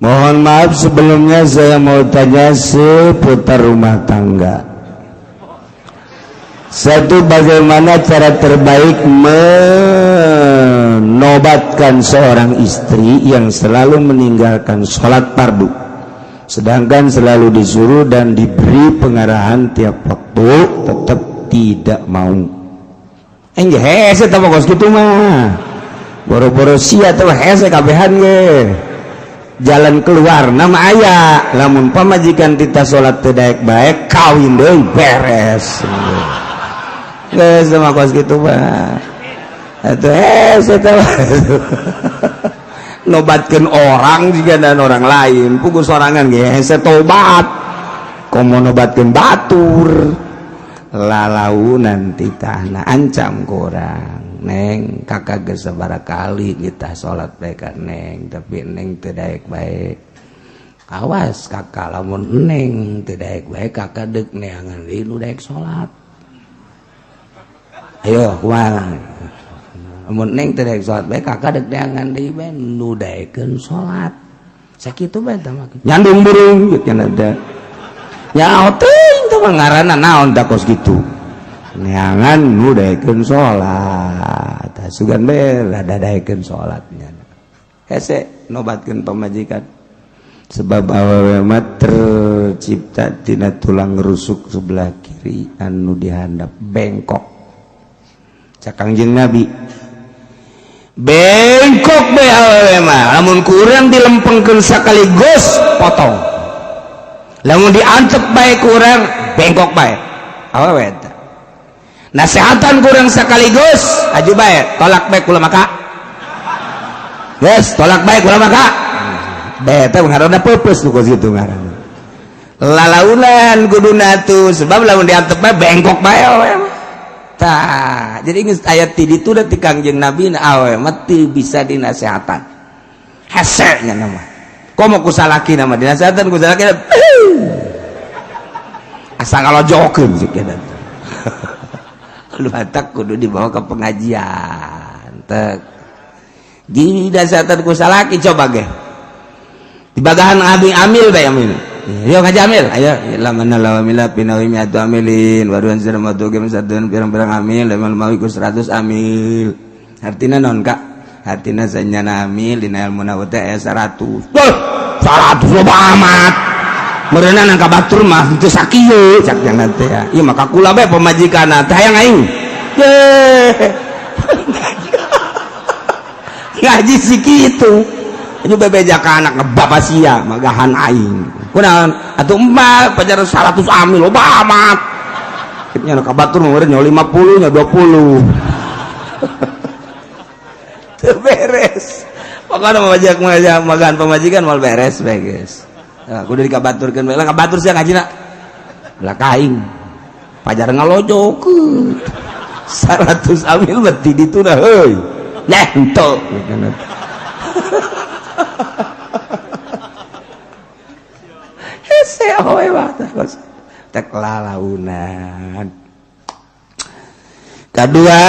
Mohon maaf sebelumnya saya mau tanya seputar rumah tangga. Satu, bagaimana cara terbaik menobatkan seorang istri yang selalu meninggalkan sholat fardu, sedangkan selalu disuruh dan diberi pengarahan tiap waktu tetap tidak mau. Enggak hese tah kos kitu mah. Boro-boro sia teh hese kabehan ge. Jalan keluar nama aya, lamun pamajikan tita salat teu daek bae kawin deui beres. Geus mah kos kitu mah. Atuh hese teh nobatkeun orang juga dan orang lain, puguh sorangan ge hese tobat. Komo nobatkeun batur. Lalaunan titahna ancam kurang. Neng kakak geus sabaraha kali kita salat bae ka neng, tapi neng teu daek bae. Awas kakak lamun neng teu daek bae kakak deuk neangan deui nu daek salat. Ayo kumaha? Lamun neng teu daek salat bae kakak deuk neangan deui bae nu daekeun salat. Sakitu bae tah mah. Nyandung burung kitu nya teh. Nyaho teuing teh mah ngaranna naon tah kos kitu. Neangan nu daekeun salat. Tah sugan bae rada daekeun salatnya. Hese nobatkeun pamajikan. Sebab awewe mah tercipta tina tulang rusuk sebelah kiri anu dihandap bengkok. Cak Kangjeng Nabi. Bengkok bae awewe mah, lamun kurang dilempengkeun sekaligus potong. Lamun diantep bae kurang bengkok bae. Awewe eta. Nasehatan kurang sekaligus aju bae tolak bae kula maka. Yes, tolak bae kula maka. Bae teh ngaranna peupeus nu kos kitu ngaranna. Lalaunan kuduna tuh sebab lamun diantep bae bengkok bae awewe mah. Tah, jadi geus aya ti ditu da ti Kangjeng Nabi na awewe mah teu bisa dinasehatan. Hese nya mah. Komo ku salaki mah dinasehatan ku salaki asa ngalojokeun cek eta. Lu batak kudu dibawa ke pengajian. Tek. Dinasehatan ku salaki coba ge. Dibagahan abi amil bae amil. Yo ngaji amil, ayo lamana lawamila pinawimi atu amilin waduan sirma tu gem satuan pirang-pirang amil lemal mawi ku 100 amil. Artina naon Kak? Artina sanyana amil dina ilmu na teh aya 100. Wah, 100 loba amat. Meureunan nang ka batur mah teu sakieu cak nya teh. Ieu mah kakula bae pamajikanna teh hayang aing. Ye. Ngaji si kitu. Ini bebeja ka anak ngebapa sia magahan aing. Kunaon? Atuh emak pajar 100 amil loba amat. Nya ka batur mah meureun nya 50 nya 20. Teu beres. Pokokna mah magahan pamajikan moal beres bae geus. Nah, kudu dikabaturkeun bae lah kabatur sia ngajina. Belah kaing. Pajar ngalojokeun. 100 amil berarti ditu dah heuy. Nah, henteu. Hese awewe mah teh lalaunan. Kedua,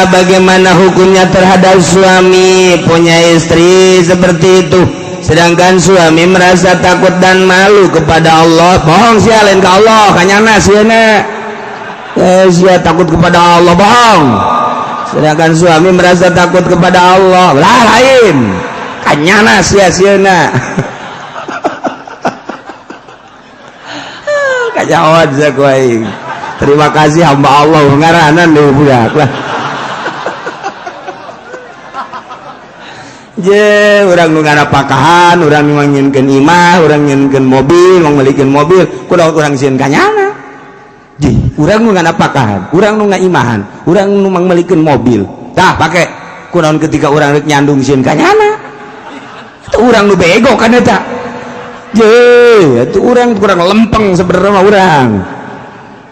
bagaimana hukumnya terhadap suami punya istri seperti itu, sedangkan suami merasa takut dan malu kepada Allah. Bohong sia lain ke Allah, kanyana sieuna. Sia takut kepada Allah, bohong. Sedangkan suami merasa takut kepada Allah, lah lain. Kanyana sia sieuna. Kajauhan sia ku aing. Terima kasih hamba Allah ngaranan deui budak lah. Je, urang nu ngarapakahan, urang nu nginkeun imah, urang nginkeun mobil, mangmelikeun mobil, kudu urang sieun kanyana. Jih, urang nu ngarapakahan, urang nu ngaimahan, urang nu mangmelikeun mobil. Tah pake kunaon ketika urang rek nyandung sieun kanyana. Itu urang nu bego kan eta. Je, itu urang kurang lempeng sebenarnya mah urang.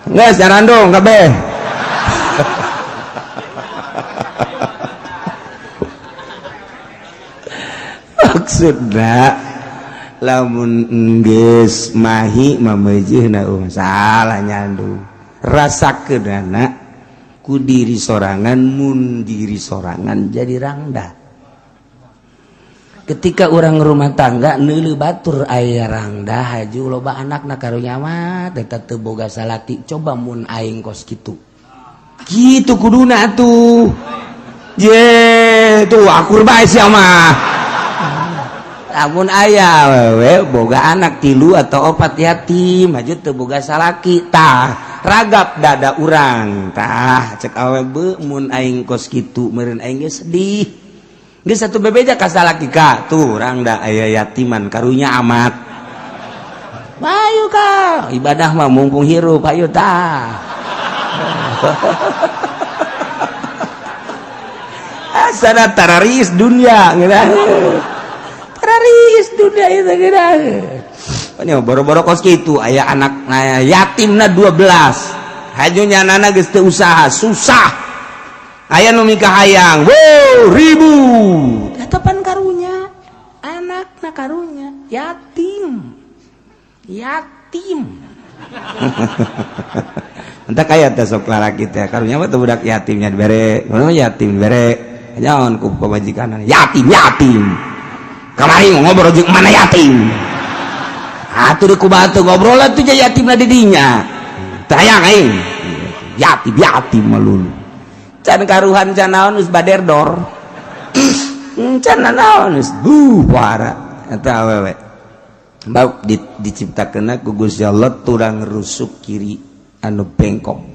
Nggak, jarandong kabeh. Maksudna lamun geus mahi mameujeuhna salah nyandung. Rasakeunana ku diri sorangan mun diri sorangan jadi rangda. Ketika orang rumah tangga neuleuh batur aya rangda haju loba anakna, karunya mah eta teu boga salaki, coba mun aing kos kitu. Kitu kuduna atuh. Ye, tuh akur bae sia mah. Lamun aya awewe boga anak tilu atau opat yatim haju teu boga salaki, tah ragap dada urang, tah cek awewe be mun aing kos kitu meureun aing ge sedih. Geus satu bebeja ka salaki ka tuh rangda aya yatiman, karunya amat. Ayo ka ibadah mah mumpung hirup, ayo tah. Asana tararis dunia ngeunah. Tararis dunia itu ngeunah. Nya boro-boro kos kitu aya anak yatimna 12. Haju nyanana geus teu usaha, susah. Aya nu mikahayang, wow, ribut. Eta pan karunya, anakna karunya yatim. Yatim. Entah kaya teh sok lalaki teh karunya mah teu budak yatimnya dibere, mana yatim dibere. Jangan ku pamajikan yatim yatim. Kamari ngobrol jeung mana yatim. Atuh di ku batu ngobrol atuh yatimna di dinya. Teu hayang aing. Yatim yatim melulu. Can karuhan can naon geus baderdor. Can naon geus buh para eta awewe. Bab diciptakeunna ku Gusti Allah tulang rusuk kiri anu bengkok.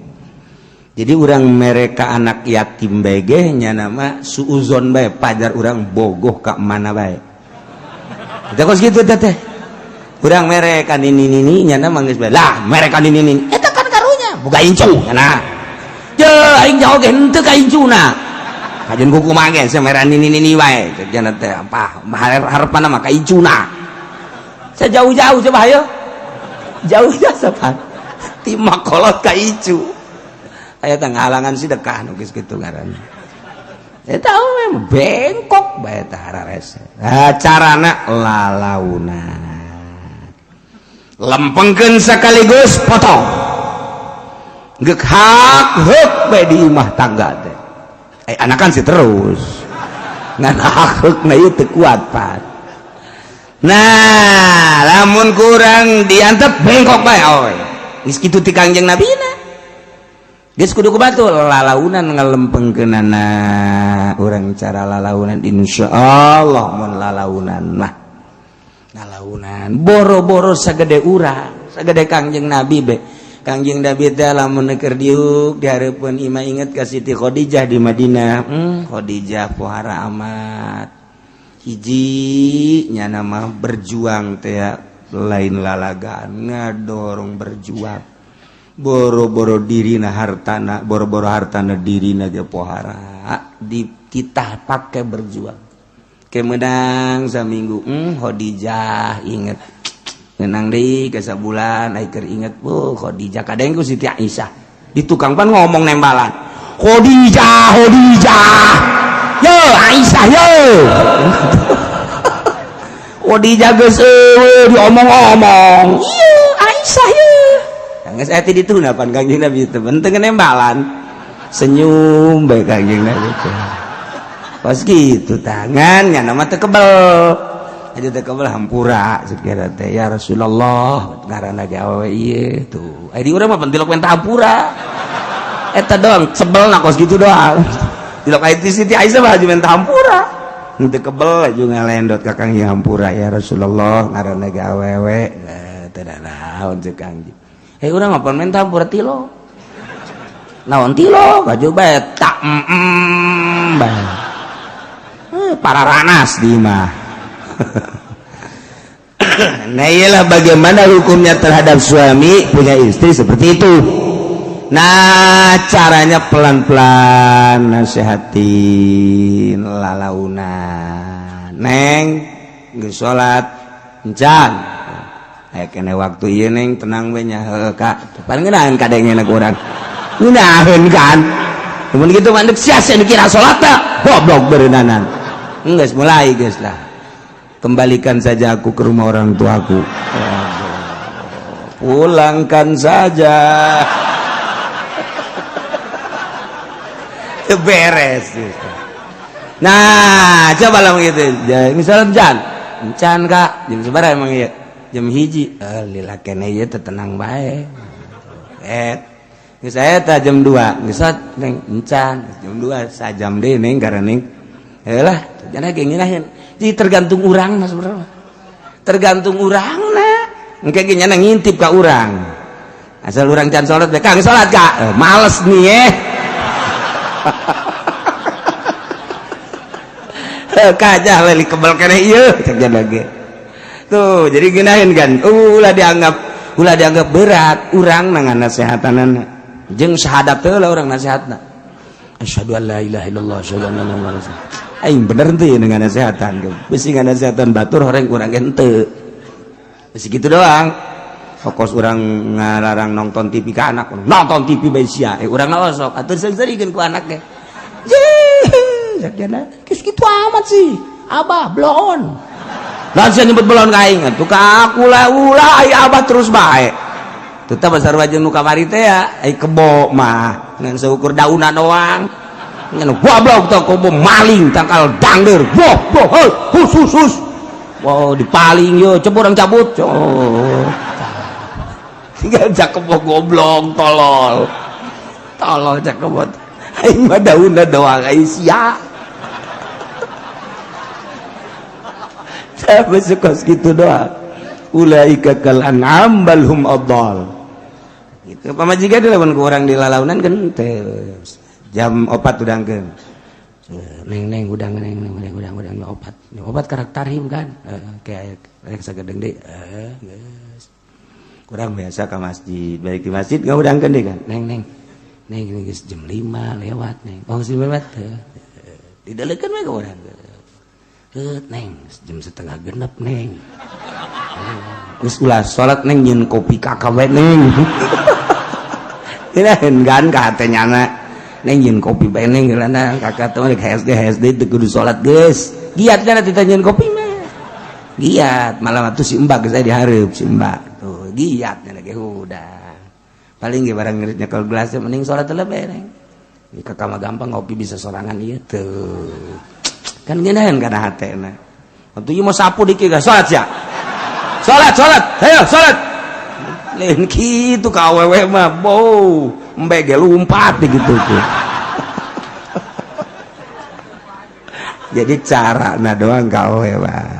Jadi urang mereka anak yatim bae ge nya nama suuzon bae pajar urang bogoh ka mana bae. Eta kos kitu teh teh. Urang mereka nini nini nya nama geus bae. Lah mereka nini nini eta kan karunya boga incu nya. Je aing jauh ge henteu ka incuna. Kajeun kuku mah ge semeran nini nini wae cek jana teh apa harepanna mah ka incuna. Sejauh-jauh coba ayo. Jauh-jauh sapan. Ti makolot ka incu. Aya teh ngahalangan sedekah nu geus kitu ngaranna. Eta we bengkok bae teh hararese. Nah, carana lalaunan. Lempengkeun sekaligus potong. Geuk hak heuk bae di imah tangga teh. Eh anakan sih terus. Ngan hak heukna ieu teu kuat pan. Nah, lamun kurang diantep bengkok bae oy. Geus kitu ti Kangjeng Nabina. Geus kudu ku batu lalaunan ngalempengkeunana urang cara lalaunan insyaallah mun lalaunan mah. Lalaunan boro-boro sagede urang, sagede Kangjeng Nabi be. Kangjeng Nabi teh lamun keur diuk di hareupeun imah inget ka Siti Khadijah di Madinah. Khadijah pohara amat. Hiji nyana mah berjuang teh lain lalagaan ngadorong berjuang. Boro-boro dirina hartana, boro-boro hartana dirina ge pohara dititah pake berjuang. Ke menang saminggu, Khadijah inget. Menang deui ke sabulan ai keur inget, bu Khadijah kadang ku Siti Aisyah. Di tukang pan ngomong nembalan. Khadijah, Khadijah. Yo Aisyah yo. Khadijah geus eueuh diomong-omong. Ieu Aisyah ye. Geus aya ti dituna pan Kangjeng Nabi teh penting nembalan. Senyum bae Kangjeng Nabi teh. Pas gitu tangan nya nama teh kebel. Aja teh kebel hampura sekira teh ya Rasulullah ngaranna ge awewe ieu tuh. Ai di urang mah pentilok minta hampura. Eta doang sebelna kos gitu doang. Tilok ai ti Siti Aisyah mah aju minta hampura. Henteu kebel aju ngalendot ka Kangjeng hampura ya Rasulullah ngaranna ge awewe. Teu naon ceuk Kangjeng. Hei urang mah pan minta hampura tilo. Naon tilo baju bae tak bae. Para ranas di mah. Nah iyalah bagaimana hukumnya terhadap suami punya istri seperti itu. Nah caranya pelan-pelan nasehatin lalaunan. Neng geus salat encan. Aya kene waktu ieu neng tenang we nya heuh ka. Pan ngeunaheun kadengena ku urang. Ngeunaheun kan. Mun kitu mah deuk sia-sia dikira salat teh goblok beureunanan. Geus mulai geus lah. Kembalikan saja aku ke rumah orang tuaku. Pulangkan saja. Beres. Nah, coba lah gitu. Misalnya jan, encan kak, jam seberapa emang ya? Jam 1. Lila kene ieu teh tenang bae. Geus eta jam 2, geus neng encan, jam 2 sajam deui neng karena neng. Heulah, jangan ge ngeunaheun. Jadi tergantung urang mas bro. Tergantung urangna. Engke ge nyana ngintip ka urang. Asal urang can salat bae, Kang salat Kak. Males nih eh. Kajah leli kebal kene ieu cek lagi. Tuh, jadi geunaheun kan. Ulah dianggap berat urang ngan nasehatanana. Jeung syahadat teh lah urang nasihatna. Asyhadu an la ilaha illallah, asyhadu anna muhammadar rasulullah. Aing bener teu dengan nasehatan. Bisi nganasehatan batur horeng urang ge henteu. Bisi kitu doang. Pokos urang ngalarang nonton TV ka anak, nonton TV bae sia. Urang na osok atuh seungseurikeun ku anak ge. Jana, geus kitu amat sih. Abah bloon. Langsung nyebut bloon ka aing atuh ka aku lah ulah ai abah terus bae. Tetep sarua jeung nu kamari teh ya, ai kebo mah ngan seukur daunan doang. Ngan goblok teh kebo maling tangkal dangder. Boh boh heuh hus hus hus. Wow dipaling yo, coba orang cabut. Oh. Tinggal cak kebo goblok tolol. Tolol cak kebo. Aing mah daunna doang ai sia. Siapa suka gitu doang. Ulaika kal an'am bal hum adall. Gitu pamajikan lamun ku urang di lalaunan kan teh jam 4 udangkeun. Neng neng udang neng neng neng udang udang opat. Opat karakter kan. Kayak rek sagedeng deui. Geus. Kurang biasa ke masjid, balik di masjid ngaudangkeun deui kan. Neng neng. Neng geus jam 5 lewat neng. Oh geus lewat teh. Didaleukeun we ka urang. Neng jam 5:30 neng. Geus ulah salat neng nyeun kopi kakak we neng. Dinaheun kan ka hate nyana. Neng nyeun kopi bae neng geulana kakak teh rek HSD HSD teu kudu salat geus. Giat kana tita nyeun kopi mah. Giat malam atuh si Mbak geus aya dihareup si Mbak. Tuh giat nya ge udah. Paling ge barang nyekel gelas mending salat heula bae neng. Kakak mah gampang ngopi bisa sorangan ieu tuh. Kan ngeunaheun kana hatena. Atuh ieu mah sapu dikit gak salat sia. Salat, salat. Ayo salat. Lain kitu ka awewe mah, bau, embe ge lumpat gitu tuh. Jadi cara na doang ka awewe mah.